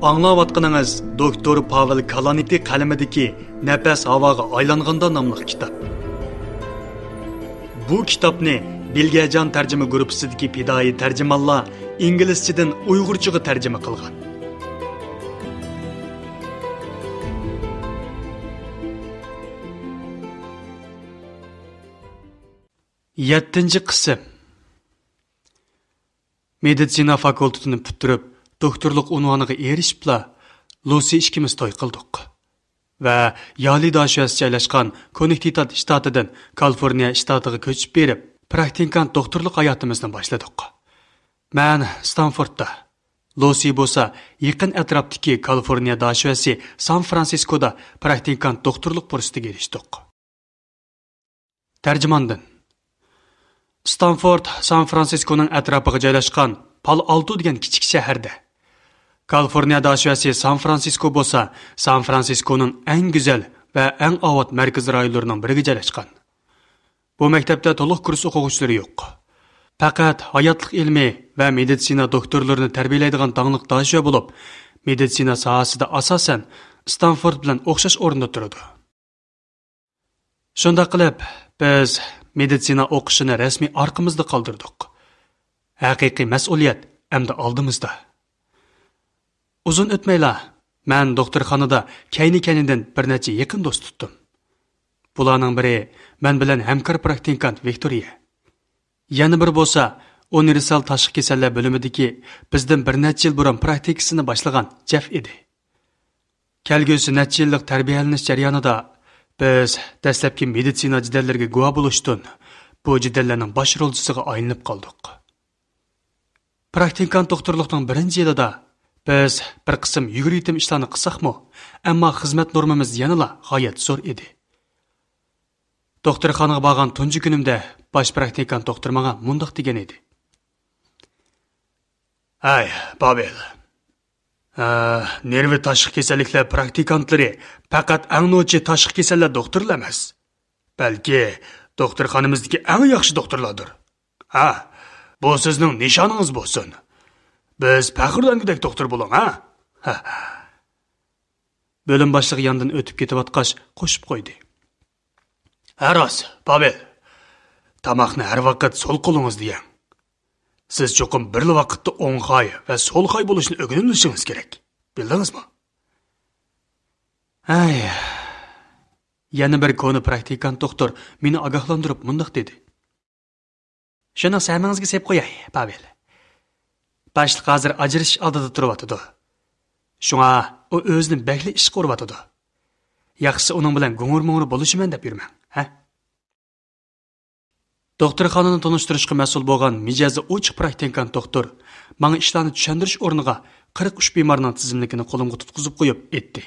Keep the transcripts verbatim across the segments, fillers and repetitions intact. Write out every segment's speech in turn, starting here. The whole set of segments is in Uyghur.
ئاڭلاۋاتقىنىڭىز دوكتور پاۋېل كالانىتى قەلىمىدىكى نەپەس ھاۋاغا ئايلانغاندا ناملىق كىتاب. بۇ كىتابنى بىلگەجان تەرجىمە گۇرۇپپىسىدىكى پىدائىي تەرجىمانلار ئىنگلىزچىدىن ئۇيغۇرچىغا تەرجىمە قىلغان. يەتتىنچى قىسىم. مېدىتسىنا فاكۇلتېتىنى پۈتتۈرۈپ، دوكتورلۇق ئۇنۋانىغا ئېرىشىپلا، لۇسى ئىككىمىز توي قىلدۇق ۋە يالى داشۆسى جايلاشقان كوننېكتىكۇت شتاتىدىن كالىفورنىيە شتاتىغا كۆچۈپ بېرىپ، پراكتىكانت دوكتورلۇق ھاياتىمىزنى باشلىدۇق. مەن ستانفوردتا، لۇسى بولسا يېقىن ئەتراپتىكى كالىفورنىيە داشۆسى سان فرانسىسكودا پراكتىكانت دوكتورلۇق پۇرسىتىگە ئېرىشتۇق. تەرجىماندىن. ستانفورد سان فرانسىسكونىڭ ئەتراپىغا جايلاشقان پال ئالتو دېگەن كىچىك شەھەردە. كالىفورنىيە داشۆسى سان فرانسىسكو بولسا سان فرانسىسكونىڭ ئەڭ گۈزەل ۋە ئەڭ ئاۋات مەركىزىي رايونلىرىنىڭ بىرىگە جايلاشقان. بۇ مەكتەپتە تولۇق كۇرس ئوقۇغۇچىلىرى يوق. پەقەت ھاياتلىق ئىلمى ۋە مېدىتسىنا دوكتورلىرىنى تەربىيەلەيدىغان داڭلىق داشۆ بولۇپ، مېدىتسىنا ساھەسىدە ئاساسەن ستانفورد بىلەن ئوخشاش ئورۇندا تۇرىدۇ. شۇنداق قىلىپ، بىز مېدىتسىنا ئوقۇشىنى رەسمىي ئارقىمىزدا قالدۇردۇق. ھەقىقىي مەسئۇلىيەت ئەمدى ئالدىمىزدا. ئۇزۇن ئۆتمەيلا، مەن دوختۇرخانىدا كەينى-كەينىدىن بىر نەچچە يېقىن دوست تۇتتۇم. بۇلارنىڭ بىرى مەن بىلەن ھەمكار پراكتىكانت ۋىكتورىيە. يەنە بىرى بولسا ئۇنىۋېرسال تاشقى كېسەللەر بۆلۈمىدىكى بىزدىن بىر نەچچە يىل بۇرۇن پراكتىكىسىنى باشلىغان جېف ئىدى. كەلگۈسى نەچچە يىللىق تەربىيەلىنىش جەريانىدا بىز دەسلەپكى مېدىتسىنا جېدەللىرىگە گۇۋاھ بولۇشتىن بۇ جېدەللەرنىڭ باش رولچىسىغا ئايلىنىپ قالدۇق. پراكتىكانت دوختۇرلۇقنىڭ بىرىنچى يىلىدا بىز بىر قىسىم يۈگۈر-يېتىم ئىشلارنى قىلساقمۇ، ئەمما خىزمەت نورمىمىز يەنىلا غايەت زور ئىدى. دوختۇرخانىغا بارغان تۇنجى كۈنۈمدە باش پراكتىكانت دوختۇر ماڭا مۇنداق دېگەن ئىدى. ھەي، پاۋېل. ھە، نېرۋا تاشقى كېسەللىكلەر پراكتىكانتلىرى پەقەت ئەڭ نوچى تاشقى كېسەللەر دوختۇرلا ئەمەس. بەلكى دوختۇرخانىمىزدىكى ئەڭ ياخشى دوختۇرلاردۇر. ھە، بۇ سىزنىڭ نىشانىڭىز بولسۇن. بىز پەخىرلەنگۈدەك دوختۇر بولۇڭ، ھە؟ ھە. بۆلۈم باشلىقى ياندىن ئۆتۈپ كېتىۋاتقاچ قوشۇپ قويدى. ھە راست، پاۋېل. تاماقنى ھەر ۋاقىت سول قولىڭىزدا يەڭ. سىز چوقۇم بىرلا ۋاقىتتا ئوڭ خاي ۋە سول خاي بولۇشنى ئۆگىنىۋېلىشىڭىز كېرەك. بىلدىڭىزمۇ؟ ھەي. يەنە بىر كونا پراكتىكانت دوختۇر مېنى ئاگاھلاندۇرۇپ مۇنداق دېدى. شۇنى سەمىڭىزگە سېلىپ قوياي، پاۋېل. باشلىق ھازىر ئاجرىشىش ئالدىدا تۇرۇۋاتىدۇ. شۇڭا ئۇ ئۆزىنى بەكلا ئىشقا ئۇرۇۋاتىدۇ. ياخشىسى ئۇنىڭ بىلەن گۇڭۇر-مۇڭۇر بولۇشىمەن دەپ يۈرمەڭ، ھە؟ دوختۇرخانىنى تونۇشتۇرۇشقا مەسئۇل بولغان مىجەزى ئوچۇق پراكتىكانت دوختۇر ماڭا ئىشلارنى چۈشەندۈرۈش ئورنىغا قىرىق ئۈچ بىمارنىڭ تىزىملىكىنى قولۇمغا تۇتقۇزۇپ قويۇپ ئېيتتى.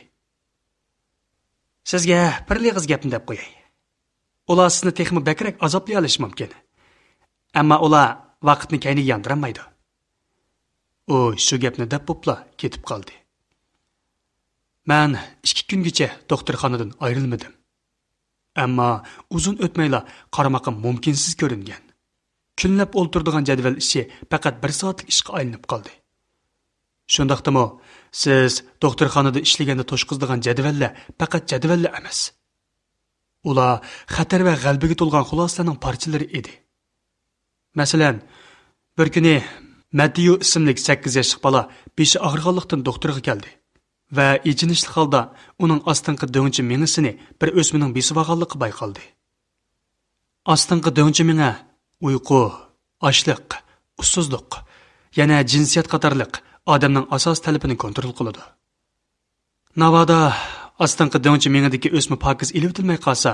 سىزگە بىر ئېغىز گەپنى دەپ قوياي. ئۇلار سىزنى تېخىمۇ بەكرەك ئازابلىيالىشى مۇمكىن. ئەمما ئۇلار ۋاقىتنى كەينىگە ياندۇرالمايدۇ. ئۇ شۇ گەپنى دەپ بوپلا كېتىپ قالدى. مەن ئىككى كۈنگىچە دوختۇرخانىدىن ئايرىلمىدىم. ئەمما ئۇزۇن ئۆتمەيلا قارىماققا مۇمكىنسىز كۆرۈنگەن، كۈنلەپ ئولتۇرىدىغان جەدۋەل ئىشى پەقەت بىر سائەتلىك ئىشقا ئايلىنىپ قالدى. شۇنداقتىمۇ، سىز دوختۇرخانىدا ئىشلىگەندە توشقۇزىدىغان جەدۋەللەر پەقەت جەدۋەللا ئەمەس. ئۇلار خەتەر ۋە غەلىبىگە تولغان خۇلاسىلەرنىڭ پارچىلىرى ئىدى. مەسىلەن، بىر كۈنى مەتتىيۇ ئىسىملىك سەككىز ياشلىق بالا بېشى ئاغرىغانلىقتىن دوختۇرغا كەلدى ۋە ئېچىنىشلىق ھالدا ئۇنىڭ ئاستىنقى دۆڭچە مېڭىسىنى بىر ئۆسمىنىڭ بېسىۋالغانلىقى بايقالدى. ئاستىنقى دۆڭچە مېڭە ئۇيقۇ، ئاچلىق، ئۇسسۇزلۇق، يەنە جىنسىيەت قاتارلىق ئادەمنىڭ ئاساسىي تەلىپىنى كونترول قىلىدۇ. ناۋادا ئاستىنقى دۆڭچە مېڭىدىكى ئۆسمە پاكىز ئېلىۋېتىلمەي قالسا،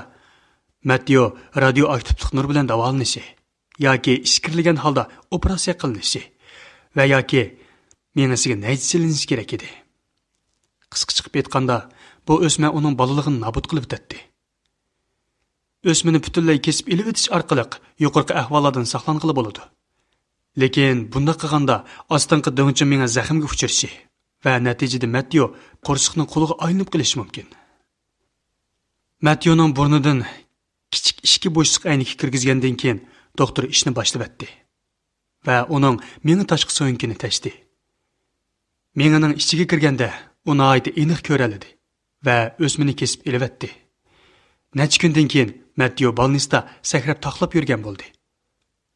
مەتتىيو رادىيو ئاكتىپلىق نۇر بىلەن داۋالىنىشى ياكى ئىچكىرىلىگەن ھالدا ئوپېراتسىيە قىلىنىشى ۋە ياكى مېڭىسىگە نەيزە سېلىنىشى كېرەك ئىدى. قىسقىچە قىلىپ ئېيتقاندا، بۇ ئۆسمە ئۇنىڭ بالىلىقىنى نابۇت قىلىۋېتەتتى. ئۆسمىنى پۈتۈنلەي كېسىپ ئېلىۋېتىش ئارقىلىق يۇقىرىقى ئەھۋاللاردىن ساقلانغىلى بولىدۇ. لېكىن بۇنداق قىلغاندا ئاستىنقى دۆڭچە مېڭە زەخىمگە ئۇچرىشى ۋە نەتىجىدە مەتتىيو قورسىقنىڭ قۇلىغا ئايلىنىپ قېلىشى مۇمكىن. مەتتىيونىڭ بۇرنىدىن كىچىك ئىچكى بوشلۇق ئەينىكى كىرگۈزگەندىن كېيىن، دوختۇر ئىشنى باشلىۋەتتى ۋە ئۇنىڭ مېڭە تاشقى سۆڭىكىنى تەشتى. مېڭىنىڭ ئىچىگە كىرگەندە، ئۇ ناھايىتى ئېنىق كۆرەلىدى ۋە ئۆسمىنى كېسىپ ئېلىۋەتتى. نەچچە كۈندىن كېيىن ماتتېئو بالنىستا سەكرەپ تاقلاپ يۈرگەن بولدى.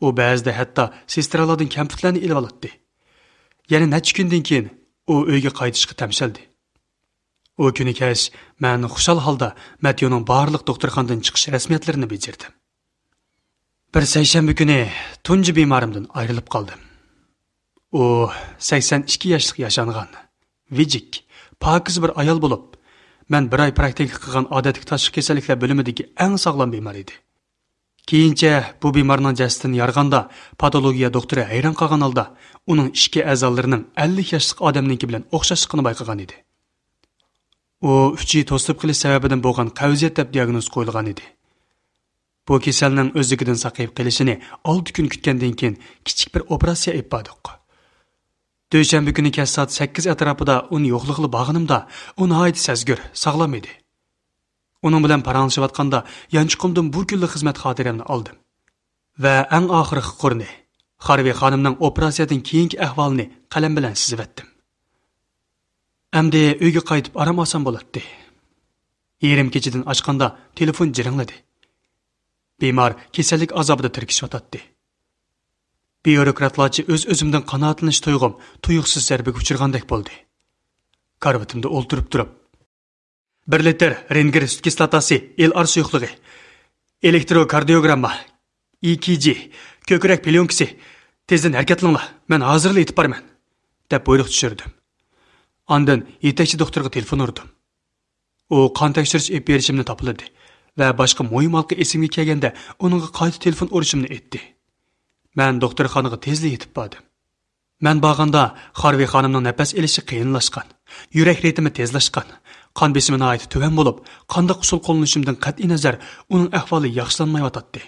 ئۇ بەزىدە ھەتتا سېسترالاردىن كەمپۈتلەرنى ئېلىۋالاتتى. يەنە نەچچە كۈندىن كېيىن ئۇ ئۆيگە قايتىشقا تەمشەلدى. ئۇ كۈنى كەچ مەن خۇشال ھالدا ماتتېئونىڭ بارلىق دوختۇرخانىدىن چىقىش رەسمىيەتلىرىنى بېجىردىم. بىر سەيشەنبە كۈنى تۇنجى بىمارىمدىن ئايرىلىپ قالدىم. ئۇ سەكسەن ئىككى ياشلىق ياشانغان، ۋىجىك، پاكىز بىر ئايال بولۇپ، مەن بىر ئاي پراكتىكا قىلغان ئادەتتىكى تاشقى كېسەللىكلەر بۆلۈمىدىكى ئەڭ ساغلام بىمار ئىدى. كېيىنچە بۇ بىمارنىڭ جەسىتىنى يارغاندا، پاتولوگىيە دوختۇرى ھەيران قالغان ھالدا ئۇنىڭ ئىچكى ئەزالىرىنىڭ ئەللىك ياشلىق ئادەمنىڭكى بىلەن ئوخشاشلىقىنى بايقىغان ئىدى. ئۇ ئۈچىيى توسۇلۇپ قېلىش سەۋەبىدىن بولغان قەۋزىيەت دەپ دىياگنوز قويۇلغان ئىدى. بۇ كېسەلنىڭ ئۆزلۈكىدىن ساقىيىپ قېلىشىنى ئالتە كۈن كۈتكەندىن كېيىن كىچىك بىر ئوپېراتسىيە ئېلىپ باردۇق. دۈشەنبە كۈنى كەچ سائەت سەككىز ئەتراپىدا ئۇنى يوقلىغىلى بارغىنىمدا، ئۇ ناھايىتى سەزگۈر، ساغلام ئىدى. ئۇنىڭ بىلەن پاراڭلىشىۋاتقاندا يانچۇقۇمدىن بۇ كۈنلۈك خىزمەت خاتىرەمنى ئالدىم ۋە ئەڭ ئاخىرقى قۇرنى، خارۋې خانىمنىڭ ئوپېراتسىيەدىن كېيىنكى ئەھۋالىنى قەلەم بىلەن سىزىۋەتتىم. ئەمدى ئۆيگە قايتىپ ئارام ئالسام بولاتتى. يېرىم كېچىدىن ئاشقاندا تېلېفون جىرىڭلىدى. بىمار كېسەللىك ئازابىدا تىركىشىۋاتاتتى. بيۇروكراتلارچە ئۆز-ئۆزۈمدىن قانائەتلىنىش تۇيغۇم تۇيۇقسىز زەربىگە ئۇچرىغاندەك بولدى. كارىۋىتىمدا ئولتۇرۇپ تۇرۇپ، «بىر لىتىر رېنگېر سۈت كىسلاتاسى، ئېل ئار سۇيۇقلۇقى، ئېلېكتروكاردىيوگرامما، ئېي كېي جى، كۆكرەك پليونكىسى، تېزدىن ھەرىكەتلىنىڭلار، مەن ھازىرلا يېتىپ بارىمەن» دەپ بۇيرۇق چۈشۈردۈم. ئاندىن يېتەكچى دوختۇرغا تېلېفون ئۇردۇم. ئۇ قان تەكشۈرۈش ئېلىپ بېرىشىمنى تاپىلىدى ۋە باشقا مۇھىم ھالقا ئېسىمگە كەلگەندە ئۇنىڭغا قايتا تېلېفون ئۇرۇشۇمنى ئېيتتى. مەن دوختۇرخانىغا تېزلا يېتىپ باردىم. مەن بارغاندا خارۋې خانىمنىڭ نەپەس ئېلىشى قىيىنلاشقان، يۈرەك رىتىمى تېزلاشقان، قان بېسىمى ناھايىتى تۆۋەن بولۇپ، قانداق ئۇسۇل قوللىنىشىمدىن قەتئىينەزەر، ئۇنىڭ ئەھۋالى ياخشىلانمايۋاتاتتى.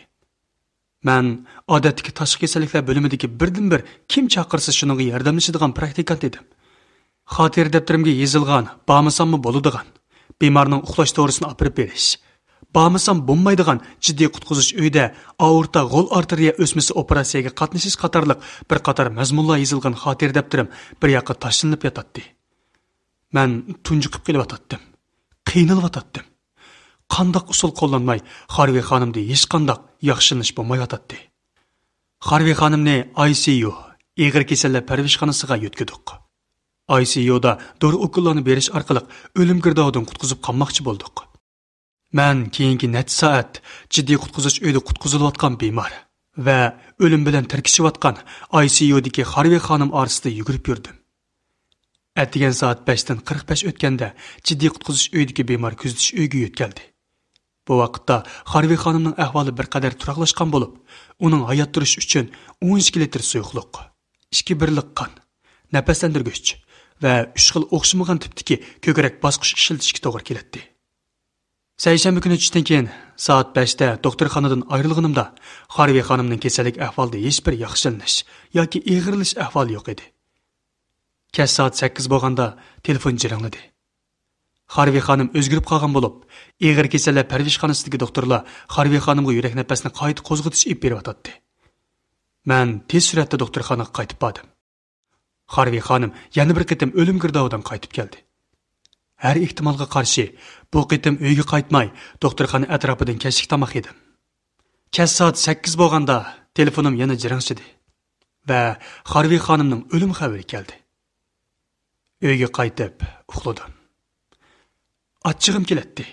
مەن ئادەتتىكى تاشقى كېسەللىكلەر بۆلۈمىدىكى بىردىنبىر كىم چاقىرسا شۇنىڭغا ياردەملىشىدىغان پراكتىكانت ئىدىم. خاتىرە دەپتىرىمگە يېزىلغان بارمىساممۇ بولىدىغان، بىمارنىڭ ئۇخلاش دورىسىنى ئاپىرىپ بېرىش، بارمىسام بولمايدىغان جىددىي قۇتقۇزۇش ئۆيىدە ئاورتا غول ئارتېرىيە ئۆسمىسى ئوپېراتسىيەگە قاتنىشىش قاتارلىق بىر قاتار مەزمۇنلار يېزىلغان خاتىرە دەپتىرىم بىر ياققا تاشلىنىپ ياتاتتى. مەن تۇنجۇقۇپ قېلىۋاتاتتىم. قىينىلىۋاتاتتىم. قانداق ئۇسۇل قوللانماي، خارۋې خانىمدا ھېچقانداق ياخشىلىنىش بولمايۋاتاتتى. خارۋې خانىمنى ئاي سى يۇ، ئېغىر كېسەللەر پەرۋىشخانىسىغا يۆتكىدۇق. ئاي سى يۇدا دورا ئوكۇللارنى بېرىش ئارقىلىق ئۆلۈم گىردابىدىن قۇتقۇزۇپ قالماقچى بولدۇق. مەن كېيىنكى نەچچە سائەت جىددىي قۇتقۇزۇش ئۆيىدە قۇتقۇزۇلۇۋاتقان بىمار ۋە ئۆلۈم بىلەن تىركىشىۋاتقان ئاي سى يۇدىكى خارۋې خانىم ئارىسىدا يۈگۈرۈپ يۈردۈم. ئەتىگەن سائەت بەشتىن قىرىق بەش ئۆتكەندە جىددىي قۇتقۇزۇش ئۆيىدىكى بىمار كۆزىتىش ئۆيىگە يۆتكەلدى. بۇ ۋاقىتتا خارۋې خانىمنىڭ ئەھۋالى بىر قەدەر تۇراقلاشقان بولۇپ، ئۇنىڭ ھايات تۇرۇشى ئۈچۈن ئون ئىككى لىتىر سۇيۇقلۇق، ئىككى بىرلىك قان، نەپەسلەندۈرگۈچ ۋە ئۈچ خىل ئوخشىمىغان تىپتىكى كۆكرەك باسقۇچ ئىشلىتىشكە توغرا كېلەتتى. سەيشەنبە كۈنى چۈشتىن كېيىن سائەت بەشتە دوختۇرخانىدىن ئايرىلغىنىمدا، خارۋې خانىمنىڭ كېسەللىك ئەھۋالىدا ھېچبىر ياخشىلىنىش ياكى ئېغىرلىشىش ئەھۋالى يوق ئىدى. كەچ سائەت سەككىز بولغاندا تېلېفون جىرىڭلىدى. خارۋې خانىم ئۆزگىرىپ قالغان بولۇپ، ئېغىر كېسەللەر پەرۋىشخانىسىدىكى دوختۇرلار خارۋې خانىمغا يۈرەك نەپەسنى قايتا قوزغىتىش ئېلىپ بېرىۋاتاتتى. مەن تېز سۈرئەتتە دوختۇرخانىغا قايتىپ باردىم. خارۋې خانىم يەنە بىر قېتىم ئۆلۈم گىردابىدىن قايتىپ كەلدى. ھەر ئېھتىمالغا قارشى، بۇ قېتىم ئۆيگە قايتماي، دوختۇرخانا ئەتراپىدىن كەچلىك تاماق يېدىم. كەچ سائەت سەككىز بولغاندا تېلېفونۇم يەنە جىرىڭشىدى ۋە خارۋې خانىمنىڭ ئۆلۈم خەۋىرى كەلدى. ئۆيگە قايتىپ ئۇخلىدىم. ئاچچىقىم كېلەتتى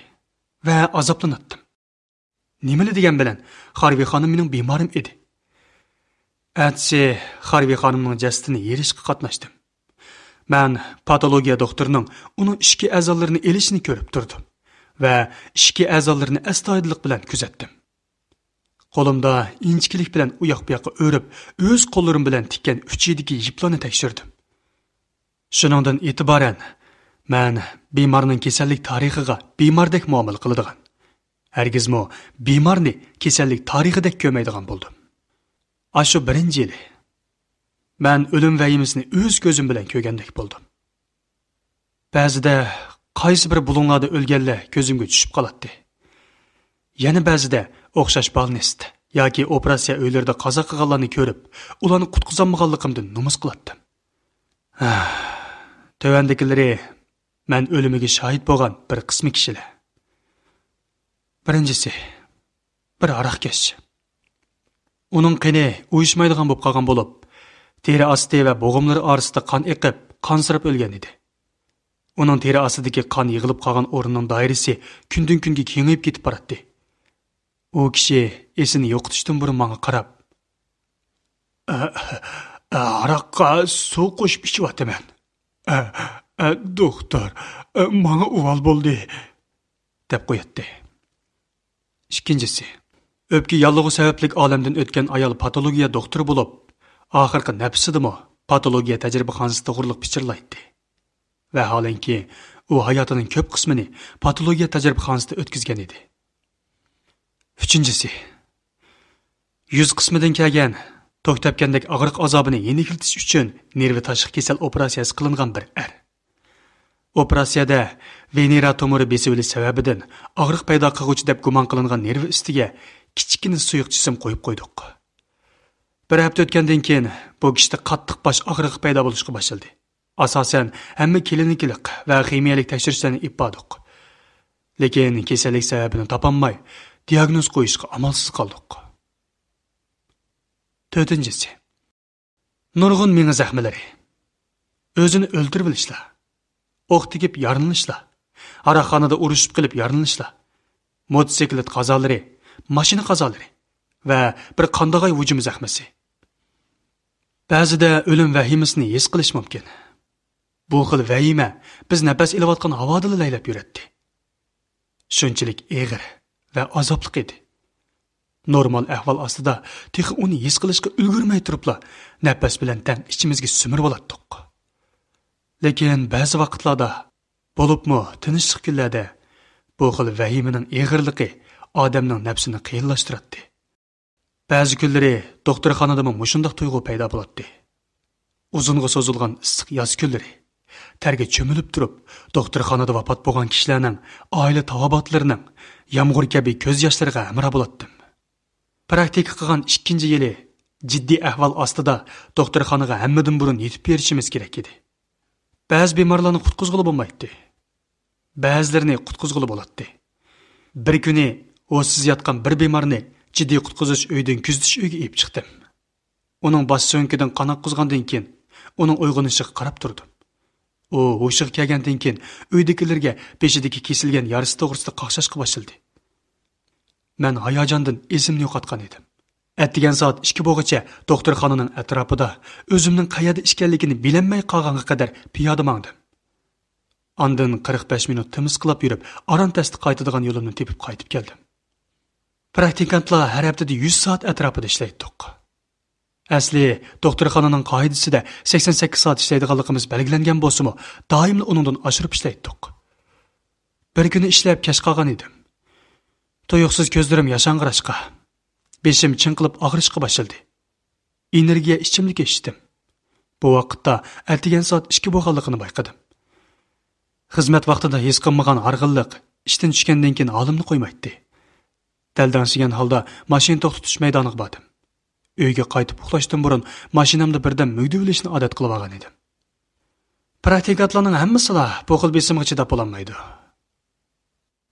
ۋە ئازابلىناتتىم. نېمىلا دېگەن بىلەن، خارۋې خانىم مېنىڭ بىمارىم ئىدى. ئەتىسى خارۋې خانىمنىڭ جەسىتىنى يېرىشقا قاتناشتىم. مەن پاتولوگىيە دوختۇرىنىڭ ئۇنىڭ ئىچكى ئەزالىرىنى ئېلىشىنى كۆرۈپ تۇردۇم ۋە ئىچكى ئەزالىرىنى ئەستايىدىللىق بىلەن كۆزەتتىم. قولۇمدا ئىنچىكىلىك بىلەن ئۇياق-بۇياققا ئۆرۈپ، ئۆز قوللىرىم بىلەن تىككەن ئۈچىيدىكى يىپلارنى تەكشۈردۈم. شۇنىڭدىن ئېتىبارەن، مەن بىمارنىڭ كېسەللىك تارىخىغا بىماردەك مۇئامىلە قىلىدىغان، ھەرگىزمۇ بىمارنى كېسەللىك تارىخىدەك كۆرمەيدىغان بولدۇم. ئاشۇ بىرىنچى يىلى مەن ئۆلۈم ۋەھىمىسىنى ئۆز كۆزۈم بىلەن كۆرگەندەك بولدۇم. بەزىدە قايسى بىر بۇلۇڭلاردا ئۆلگەنلەر كۆزۈمگە چۈشۈپ قالاتتى. يەنە بەزىدە ئوخشاش بالنىست ياكى ئوپېراتسىيە ئۆيلىرىدە قازا قىلغانلارنى كۆرۈپ، ئۇلارنى قۇتقۇزالمىغانلىقىمدىن نومۇس قىلاتتىم. تۆۋەندىكىلىرى مەن ئۆلۈمىگە شاھىت بولغان بىر قىسمى كىشىلەر. بىرىنچىسى، بىر ھاراقكەش. ئۇنىڭ قېنى ئۇيۇشمايدىغان بولۇپ قالغان بولۇپ، تېرە ئاستى ۋە بوغۇملىرى ئارىسىدا قان ئېقىپ، قانسىراپ ئۆلگەن ئىدى. ئۇنىڭ تېرە ئاستىدىكى قان يىغىلىپ قالغان ئورۇننىڭ دائىرىسى كۈندىن-كۈنگە كېڭىيىپ كېتىپ باراتتى. ئۇ كىشى ئېسىنى يوقىتىشتىن بۇرۇن ماڭا قاراپ، «ئە، ئە، ھاراققا سۇ قوشۇپ ئىچىۋاتىمەن. ئە، ئە، دوختۇر، ئە، ماڭا ئۇۋال بولدى» دەپ قوياتتى. ئىككىنچىسى، ئۆپكە ياللۇغى سەۋەبلىك ئالەمدىن ئۆتكەن ئايال پاتولوگىيە دوختۇرى بولۇپ، ئاخىرقى نەپىسىدىمۇ پاتولوگىيە تەجرىبىخانىسى توغرىلىق پىچىرلايتتى. ۋەھالەنكى، ئۇ ھاياتىنىڭ كۆپ قىسمىنى پاتولوگىيە تەجرىبىخانىسىدا ئۆتكۈزگەن ئىدى. ئۈچىنچىسى، يۈز قىسمىدىن كەلگەن، توك تەپكەندەك ئاغرىق ئازابىنى يېنىكلىتىش ئۈچۈن نېرۋا تاشلىق كېسەل ئوپېراتسىيەسى قىلىنغان بىر ئەر. ئوپېراتسىيەدە ۋېنېرا تومۇرى بېسىۋېلىش سەۋەبىدىن ئاغرىق پەيدا قىلغۇچى دەپ گۇمان قىلىنغان نېرۋا ئۈستىگە كىچىككىنە سۇيۇق جىسىم قويۇپ قويدۇق. بىر ھەپتە ئۆتكەندىن كېيىن بۇ كىشىدە قاتتىق باش ئاغرىقى پەيدا بولۇشقا باشلىدى. ئاساسەن، ھەممە كلىنىكىلىق ۋە خىمىيەلىك تەكشۈرۈشلەرنى ئېلىپ باردۇق. لېكىن كېسەللىك سەۋەبىنى تاپالماي، دىياگنوز قويۇشقا ئامالسىز قالدۇق. تۆتىنچىسى، نۇرغۇن مېڭە زەخمىلىرى، ئۆزىنى ئۆلتۈرۈۋېلىشلار، ئوق تېگىپ يارىلىنىشلار، ھاراقخانىدا ئۇرۇشۇپ قېلىپ يارىلىنىشلار، موتوسىكلىت قازالىرى، ماشىنا قازالىرى ۋە بىر قانداغاي ھۇجۇم زەخمىسى. بەزىدە ئۆلۈم ۋەھىمىسىنى ھېس قىلىش مۇمكىن. بۇ خىل ۋەھىمە بىز نەپەس ئېلىۋاتقان ھاۋادىلا لەيلەپ يۈرەتتى. شۇنچىلىك ئېغىر ۋە ئازابلىق ئىدى. نورمال ئەھۋال ئاستىدا تېخى ئۇنى ھېس قىلىشقا ئۈلگۈرمەي تۇرۇپلا، نەپەس بىلەن تەڭ ئىچىمىزگە سۈمۈرۈۋالاتتۇق. لېكىن بەزى ۋاقىتلاردا، بولۇپمۇ تىنچلىق كۈنلەردە، بۇ خىل ۋەھىمىنىڭ ئېغىرلىقى ئادەمنىڭ نەپسىنى قىيىنلاشتۇراتتى. بەزى كۈنلىرى دوختۇرخانىدىمۇ مۇشۇنداق تۇيغۇ پەيدا بولاتتى. ئۇزۇنغا سوزۇلغان ئىسسىق ياز كۈنلىرى تەرگە چۆمۈلۈپ تۇرۇپ، دوختۇرخانىدا ۋاپات بولغان كىشىلەرنىڭ ئائىلە تاۋابىئاتلىرىنىڭ، يامغۇر كەبى كۆز ياشلىرىغا ھەمراھ بولاتتىم. پراكتىكا قىلغان ئىككىنچى يىلى جىددىي ئەھۋال ئاستىدا دوختۇرخانىغا ھەممىدىن بۇرۇن يېتىپ بېرىشىمىز كېرەك ئىدى. بەزى بىمارلارنى قۇتقۇزغىلى بولمايتتى. بەزىلىرىنى قۇتقۇزغىلى بولاتتى. بىر كۈنى ھوشسىز ياتقان بىر بىمارنى جىددىي قۇتقۇزۇش ئۆيىدىن كۆزىتىش ئۆيىگە ئېلىپ چىقتىم. ئۇنىڭ باش سۆڭىكىدىن قان ئاققۇزغاندىن كېيىن، ئۇنىڭ ئويغىنىشىغا قاراپ تۇردۇم. ئۇ ھوشىغا كەلگەندىن كېيىن، ئۆيدىكىلەرگە بېشىدىكى كېسىلگەن يارىسى توغرىسىدا قاقشاشقا باشلىدى. مەن ھاياجاندىن ئېسىمنى يوقاتقان ئىدىم. ئەتىگەن سائەت ئىككى بولغۇچە دوختۇرخانىنىڭ ئەتراپىدا ئۆزۈمنىڭ قەيەردە ئىكەنلىكىنى بىلەلمەي قالغانغا قەدەر پىيادە ماڭدىم. ئاندىن قىرىق بەش مىنۇت تىمىسقىلاپ يۈرۈپ، ئاران تەستە قايتىدىغان يولۇمنى تېپىپ قايتىپ كەلدىم. پراكتىكانتلار ھەر ھەپتىدە يۈز سائەت ئەتراپىدا ئىشلەيتتۇق. ئەسلى دوختۇرخانىنىڭ قائىدىسىدە سەكسەن سەككىز سائەت ئىشلەيدىغانلىقىمىز بەلگىلەنگەن بولسىمۇ، دائىملا ئۇنىڭدىن ئاشۇرۇپ ئىشلەيتتۇق. بىر كۈنى ئىشلەپ كەچ قالغان ئىدىم. تۇيۇقسىز كۆزلىرىم ياشاڭغىراشقا، بېشىم چىڭقىلىپ ئاغرىشقا باشلىدى. ئېنېرگىيە ئىچىملىكى ئىچتىم. بۇ ۋاقىتتا ئەتىگەن سائەت ئىككى بولغانلىقىنى بايقىدىم. خىزمەت ۋاقتىدا ھېس قىلمىغان ھارغىنلىق ئىشتىن چۈشكەندىن كېيىن ھالىمنى قويمايتتى. دەلدەڭشىگەن ھالدا ماشىنا توختىتىش مەيدانىغا باردىم. ئۆيگە قايتىپ ئۇخلاشتىن بۇرۇن ماشىنامدا بىردەم مۈگدىۋېلىشنى ئادەت قىلىۋالغان ئىدىم. پراكتىكانتلارنىڭ ھەممىسىلا بۇ خىل بېسىمغا چىداپ بولالمايدۇ.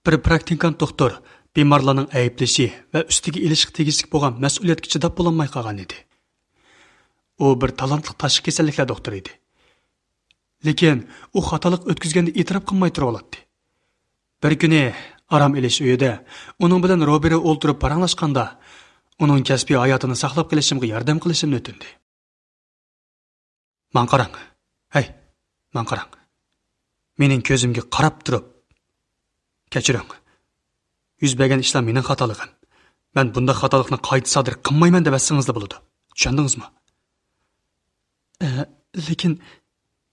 بىر پراكتىكانت دوختۇر بىمارلارنىڭ ئەيىبلىشى ۋە ئۈستىگە ئېلىشقا تېگىشلىك بولغان مەسئۇلىيەتكە چىداپ بولالماي قالغان ئىدى. ئۇ بىر تالانتلىق تاشقى كېسەللىكلەر دوختۇرى ئىدى. لېكىن ئۇ خاتالىق ئۆتكۈزگەندە ئېتىراپ قىلماي تۇرۇۋالاتتى. بىر كۈنى ئارام ئېلىش ئۆيىدە ئۇنىڭ بىلەن روبىرى ئولتۇرۇپ پاراڭلاشقاندا، ئۇنىڭ كەسپىي ھاياتىنى ساقلاپ قېلىشىمغا ياردەم قىلىشىمنى ئۆتۈندى. ماڭا قاراڭ. ھەي، ماڭا قاراڭ. مېنىڭ كۆزۈمگە قاراپ تۇرۇپ، كەچۈرۈڭ. يۈز بەرگەن ئىشلار مېنىڭ خاتالىقىم. مەن بۇنداق خاتالىقنى قايتا سادىر قىلمايمەن دەۋەتسىڭىزلا بولىدۇ. چۈشەندىڭىزمۇ؟ ئە، لېكىن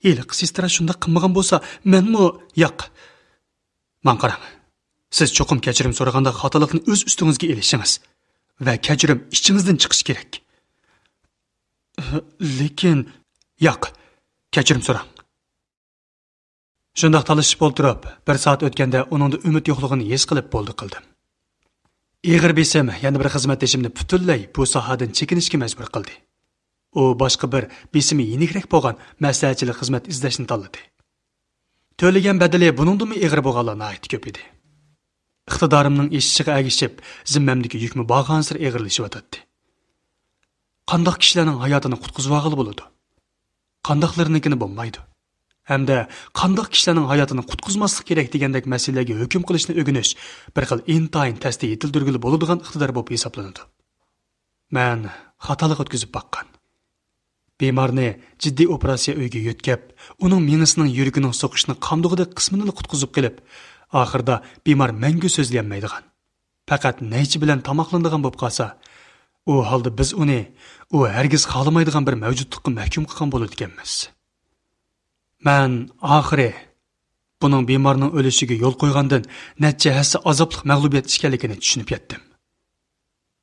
ھېلىقى سېسترا شۇنداق قىلمىغان بولسا، مەنمۇ. ياق. ماڭا قاراڭ. سىز چوقۇم كەچۈرۈم سورىغاندا خاتالىقنى ئۆز ئۈستىڭىزگە ئېلىشىڭىز ۋە كەچۈرۈم ئىچىڭىزدىن چىقىشى كېرەك. ئە، لېكىن. ياق. كەچۈرۈم سوراڭ. شۇنداق تالىشىپ ئولتۇرۇپ، بىر سائەت ئۆتكەندە ئۇنىڭدا ئۈمىد يوقلۇقىنى ھېس قىلىپ بولدى قىلدىم. ئېغىر بېسىم يەنە بىر خىزمەتدىشىمنى پۈتۈنلەي بۇ ساھەدىن چېكىنىشكە مەجبۇر قىلدى. ئۇ باشقا بىر بېسىمى يېنىكرەك بولغان مەسلىھەتچىلىك خىزمەت ئىزدەشنى تاللىدى. تۆلىگەن بەدىلى بۇنىڭدىنمۇ ئېغىر بولغانلار ناھايىتى كۆپ ئىدى. ئىقتىدارىمنىڭ ئېشىشىغا ئەگىشىپ، زىممەمدىكى يۈكمۇ بارغانسېرى ئېغىرلىشىۋاتاتتى. قانداق كىشىلەرنىڭ ھاياتىنى قۇتقۇزۇۋالغىلى بولىدۇ؟ قانداقلىرىنىڭكىنى بولمايدۇ؟ ھەمدە قانداق كىشىلەرنىڭ ھاياتىنى قۇتقۇزماسلىق كېرەك دېگەندەك مەسىلىلەرگە ھۆكۈم قىلىشنى ئۆگىنىش بىر خىل ئىنتايىن تەستە يېتىلدۈرگىلى بولىدىغان ئىقتىدار بولۇپ ھېسابلىنىدۇ. مەن خاتالىق ئۆتكۈزۈپ باققان. بىمارنى جىددىي ئوپېراتسىيە ئۆيىگە يۆتكەپ، ئۇنىڭ مېڭىسىنىڭ يۈرىكىنىڭ سوقۇشىنى قامدىغۇدەك قىسمىنىلا قۇتقۇزۇپ قېلىپ، ئاخىرىدا بىمار مەڭگۈ سۆزلىيەلمەيدىغان، پەقەت نەيچە بىلەن تاماقلىنىدىغان بولۇپ قالسا، ئۇ ھالدا بىز ئۇنى ئۇ ھەرگىز خالىمايدىغان بىر مەۋجۇتلۇققا مەھكۇم قىلغان بولىدىكەنمىز. مەن ئاخىرى بۇنىڭ بىمارنىڭ ئۆلۈشىگە يول قويغاندىن نەچچە ھەسسە ئازابلىق مەغلۇبىيەت ئىكەنلىكىنى چۈشىنىپ يەتتىم.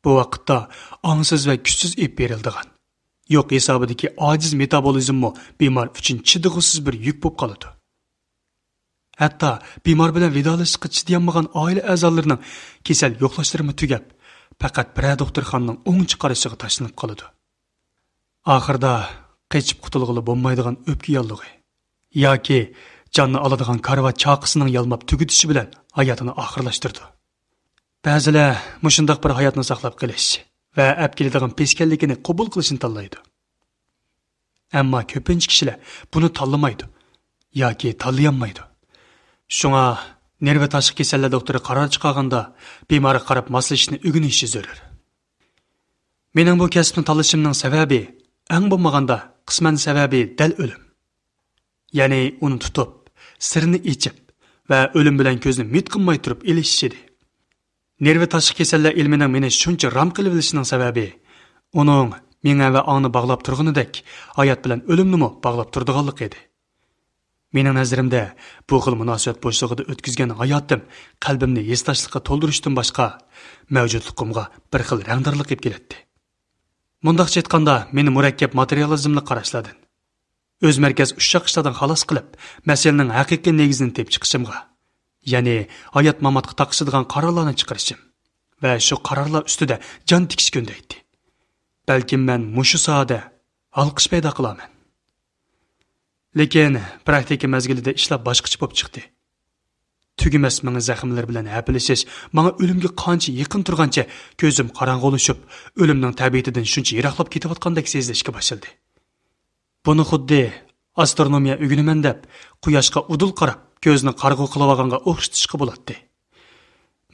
بۇ ۋاقىتتا ئاڭسىز ۋە كۈچسىز ئېلىپ بېرىلىدىغان، يوق ھېسابىدىكى ئاجىز مېتابولىزممۇ بىمار ئۈچۈن چىدىغۇسىز بىر يۈك بولۇپ قالىدۇ. ھەتتا بىمار بىلەن ۋىدالىشىشقا چىدىيالمىغان ئائىلە ئەزالىرىنىڭ كېسەل يوقلاشلىرىمۇ تۈگەپ، پەقەت بىرەر دوختۇرخانىنىڭ ئوڭچە قارىشىغا تاشلىنىپ قالىدۇ. ئاخىرىدا قېچىپ قۇتۇلغىلى بولمايدىغان ئۆپكە ياللۇغى ياكى جاننى ئالىدىغان كارۋا چاقىسىنىڭ يالماپ تۈگىتىشى بىلەن ھاياتىنى ئاخىرلاشتۇرىدۇ. بەزىلەر مۇشۇنداق بىر ھاياتنى ساقلاپ قېلىش ۋە ئەپ كېلىدىغان پېسكەنلىكىنى قوبۇل قىلىشنى تاللايدۇ. ئەمما كۆپىنچە كىشىلەر بۇنى تاللىمايدۇ ياكى تاللىيالمايدۇ. شۇڭا نېرۋا تاشقى كېسەللەر دوختۇرى قارار چىقارغاندا، بىمارغا قاراپ ماسلىشىشنى ئۆگىنىشى زۆرۈر. مېنىڭ بۇ كەسىپنى تاللىشىمنىڭ سەۋەبى، ئەڭ بولمىغاندا قىسمەن سەۋەبى دەل ئۆلۈم. يەنى ئۇنى تۇتۇپ، سىرىنى ئېچىپ ۋە ئۆلۈم بىلەن كۆزنى مىت قىماي تۇرۇپ ئېلىشىش ئىدى. نېرۋا تاشقى كېسەللەر ئىلمىنىڭ مېنى شۇنچە رام قىلىۋېلىشىنىڭ سەۋەبى، ئۇنىڭ مېڭە ۋە ئاڭنى باغلاپ تۇرغىنىدەك، ھايات بىلەن ئۆلۈمنىمۇ باغلاپ تۇرىدىغانلىقى ئىدى. مېنىڭ نەزىرىمدە، بۇ خىل مۇناسىۋەت بوشلۇقىدا ئۆتكۈزگەن ھاياتىم قەلبىمنى ھېسداشلىققا تولدۇرۇشتىن باشقا، مەۋجۇتلۇقۇمغا بىر خىل رەڭدارلىق ئېلىپ كېلەتتى. مۇنداقچە ئېيتقاندا، مېنى مۇرەككەپ ماتېرىيالىزملىق قاراشلاردىن، ئۆز مەركەز ئۇششاق ئىشلاردىن خالاس قىلىپ، مەسىلىنىڭ ھەقىقىي نېگىزىنى تېپىپ چىقىشىمغا، يەنى ھايات-ماماتقا تاقىشىدىغان قارارلارنى چىقىرىشىم ۋە شۇ قارارلار ئۈستىدە جان تىكىشكە ئۈندەيتتى. بەلكىم مەن مۇشۇ ساھەدە ئالقىش پەيدا قىلارمەن. لېكىن پراكتىكا مەزگىلىدە ئىشلار باشقىچە بولۇپ چىقتى. تۈگىمەس مېڭە زەخىملىرى بىلەن ھەپىلىشىش ماڭا ئۆلۈمگە قانچە يېقىن تۇرغانچە كۆزۈم قاراڭغۇلىشىپ، ئۆلۈمنىڭ تەبىئىتىدىن شۇنچە يىراقلاپ كېتىۋاتقاندەك سېزىلىشكە باشلىدى. بۇنى خۇددى ئاسترونومىيە ئۆگىنىمەن دەپ، قۇياشقا ئۇدۇل قاراپ، كۆزنى قارىغۇ قىلىۋالغانغا ئوخشىتىشقا بولاتتى.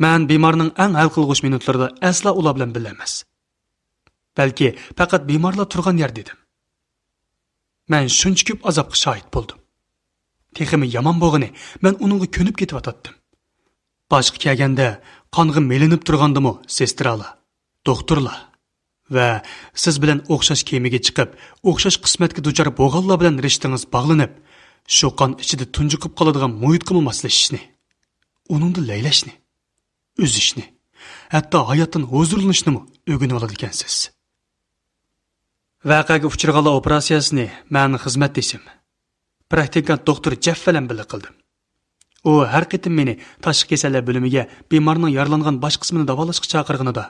مەن بىمارنىڭ ئەڭ ھەل قىلغۇچ مىنۇتلىرىدا ئەسلا ئۇلار بىلەن بىللە ئەمەس. بەلكى پەقەت بىمارلا تۇرغان يەردە ئىدىم. مەن شۇنچە كۆپ ئازابقا شاھىت بولدۇم. تېخىمۇ يامان بولغىنى، مەن ئۇنىڭغا كۆنۈپ كېتىۋاتاتتىم. باشقا كەلگەندە، قانغا مىلىنىپ تۇرغاندىمۇ سېسترالار، دوختۇرلار ۋە سىز بىلەن ئوخشاش كېمىگە چىقىپ، ئوخشاش قىسمەتكە دۇچار بولغانلار بىلەن رىشتىڭىز باغلىنىپ، شۇ قان ئىچىدە تۇنجۇقۇپ قالىدىغان مۇھىتقىمۇ ماسلىشىشنى، ئۇنىڭدا لەيلەشنى، ئۈزۈشنى، ھەتتا ھاياتتىن ھۇزۇرلىنىشنىمۇ ئۆگىنىۋالىدىكەنسىز. ۋەقەگە ئۇچرىغانلار ئوپېراتسىيەسىنى مەن خىزمەتدىشىم، پراكتىكانت دوختۇر جېف بىلەن بىللە قىلدىم. ئۇ ھەر قېتىم مېنى تاشقى كېسەللەر بۆلۈمىگە بىمارنىڭ يارىلانغان باش قىسمىنى داۋالاشقا چاقىرغىنىدا،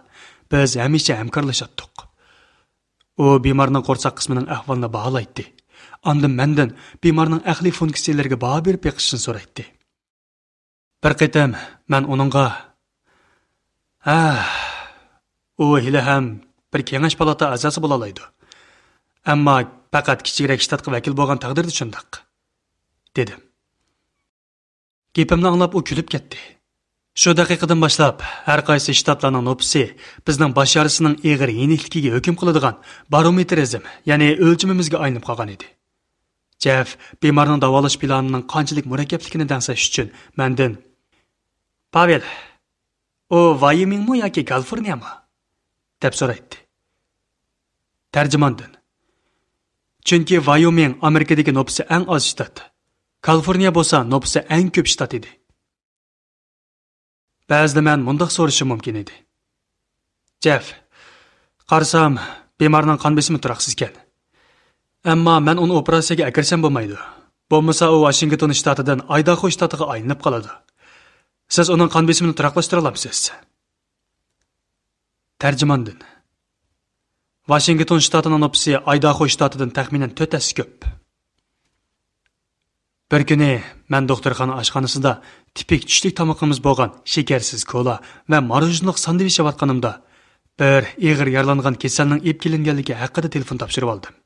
بىز ھەمىشە ھەمكارلىشاتتۇق. ئۇ بىمارنىڭ قورساق قىسمىنىڭ ئەھۋالىنى باھالايتتى. ئاندىن مەندىن بىمارنىڭ ئەقلىي فۇنكسىيەلىرىگە باھا بېرىپ بېقىشنى سورايتتى. بىر قېتىم مەن ئۇنىڭغا، «ھە، ئۇ ھېلىھەم بىر كېڭەش پالاتا ئەزاسى بولالايدۇ. ئەمما پەقەت كىچىكرەك شتاتقا ۋەكىل بولغان تەقدىردە شۇنداق» دېدىم. گېپىمنى ئاڭلاپ ئۇ كۈلۈپ كەتتى. شۇ دەقىقىدىن باشلاپ، ھەر قايسى شتاتلارنىڭ نوپۇسى بىزنىڭ باش يارىسىنىڭ ئېغىر يېنىكلىكىگە ھۆكۈم قىلىدىغان بارومېتىرىزم، يەنى ئۆلچىمىمىزگە ئايلىنىپ قالغان ئىدى. جېف بىمارنىڭ داۋالاش پىلانىنىڭ قانچىلىك مۇرەككەپلىكىنى دەڭسەش ئۈچۈن مەندىن، «پاۋېل، ئۇ ۋايومىڭمۇ ياكى كالىفورنىيەمۇ؟» دەپ سورايتتى. تەرجىماندىن، چۈنكى ۋايومىڭ ئامېرىكىدىكى نوپۇسى ئەڭ ئاز شتات، كالىفورنىيە بولسا نوپۇسى ئەڭ كۆپ شتات ئىدى. بەزىدە مەن مۇنداق سورىشىم مۇمكىن ئىدى، «جېف، قارىسام، بىمارنىڭ قان بېسىمى تۇراقسىزكەن. ئەمما مەن ئۇنى ئوپېراتسىيەگە ئەكىرسەم بولمايدۇ. بولمىسا ئۇ ۋاشىنگتون شتاتىدىن ئايداخو شتاتىغا ئايلىنىپ قالىدۇ. سىز ئۇنىڭ قان بېسىمىنى تۇراقلاشتۇرالامسىز؟» تەرجىماندىن، ۋاشىنگتون شتاتىنىڭ نوپۇسى ئايداخو شتاتىدىن تەخمىنەن تۆت ھەسسە كۆپ. بىر كۈنى مەن دوختۇرخانا ئاشخانىسىدا تىپىك چۈشلۈك تامىقىمىز بولغان شېكەرسىز كولا ۋە ماروژنىلىق ساندۋىچ يەۋاتقىنىمدا، بىر ئېغىر يارىلانغان كېسەلنىڭ ئېلىپ كېلىنگەنلىكى ھەققىدە تېلېفون تاپشۇرۇۋالدىم.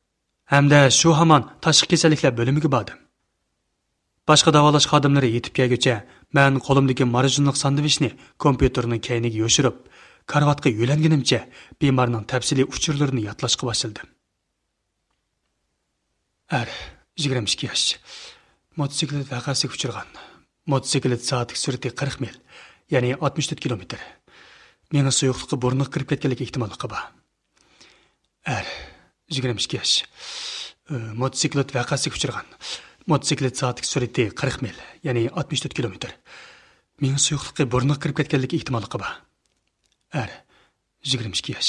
ھەمدە شۇ ھامان تاشقى كېسەللىكلەر بۆلۈمىگە باردىم. باشقا داۋالاش خادىملىرى يېتىپ كەلگۈچە، مەن قولۇمدىكى ماروژنىلىق ساندۋىچنى كومپيۇتېرنىڭ كەينىگە يوشۇرۇپ، كارىۋاتقا يۆلەنگىنىمچە بىمارنىڭ تەپسىلىي ئۇچۇرلىرىنى يادلاشقا باشلىدىم. ئەر، يىگىرمە ئىككى ياش. موتوسىكلىت ۋەقەسىگە ئۇچرىغان. موتوسىكلىت سائەتلىك سۈرئىتى قىرىق مىل، يەنى ئاتمىش تۆت كىلومېتىر. مېڭە سۇيۇقلۇقى بۇرنىغا كىرىپ كەتكەنلىك ئېھتىماللىقى بار. ئەر، يىگىرمە ئىككى ياش. ئى، موتوسىكلىت ۋەقەسىگە ئۇچرىغان. موتوسىكلىت سائەتلىك سۈرئىتى قىرىق مىل، يەنى ئاتمىش تۆت كىلومېتىر. مېڭە سۇيۇقلۇقى بۇرنىغا كىرىپ كەتكەنلىك ئېھتىماللىقى بار. ئەر، يىگىرمە ئىككى ياش.